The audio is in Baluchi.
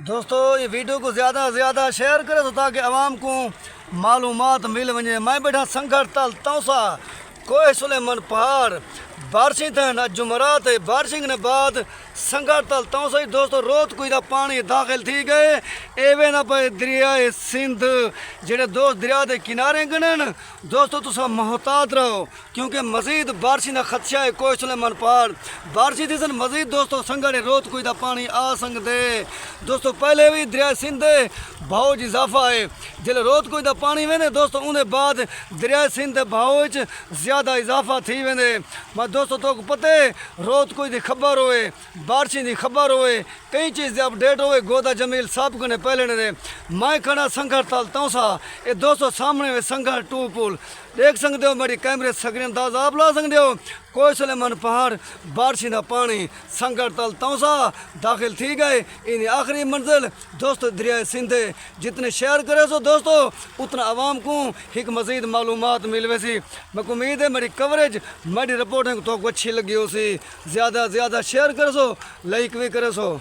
دوستو، یہ ویڈیو کو زیادہ سے زیادہ شیئر کرے تو تاکہ عوام کو معلومات مل ونجے۔ میں بیٹھا سنگھڑ تل تونسہ، کوہ سلیمان پہاڑ، بارشیں تھن، اج جمعرات ہے، بارشیں نے بعد سنگھڑ تل تونسہ ہی دوستو روت کوئی دا پانی داخل تھی گئے۔ ایوے نہ پہ دریائے سندھ، جڑے دوست دریا دے کنارے گنن، دوستو تسا محتاط رہو۔ کیونکہ مزید بارشیں دا خدشہ ہے کوہ سلیمان پہاڑ۔ بارشیں تھیسن مزید دوستو سنگھڑے روت کوئی دا پانی آ سنگدے۔ دوستو پہلے بھی دریائے سندھ دے بہاؤ وچ اضافہ ہے۔ جلے روت کوئی دا پانی ویندے دوستو اوندے بعد دریائے سندھ دے بہاؤ وچ زیادہ اضافہ تھی ویندے۔ میں دوستو تو کو پتہ ہے روت کوئی دی خبر ہوئے، بارشیں دی خبر ہوئے، کئی چیز دے اپڈیٹ ہوئے، گودا جمیل صاحب کنے پہلے نے دے۔ میں کھڑا سنگھڑ تل تونسہ، اے دوستو سامنے ہوئے سنگھڑ ٹو پول۔ دیکھ سنگدے ہو، میری کیمرے سکرین دا عذاب لا سنگدے ہو۔ کوہ سلیمان پہاڑ، بارشیں دا پانی، سنگھڑ تل تونسہ داخل تھی گئے۔ اینی آخری منزل دوستو دریائے سندھ ہے۔ جتنے شیئر کرے سو دوستو، اتنا عوام کو ایک مزید معلومات مل ویسی۔ میں کو امید ہے میری کوریج، میری رپورٹنگ تو کو اچھی لگی ہو سی۔ زیادہ زیادہ شیئر کرے سو، لائک بھی کرے سو۔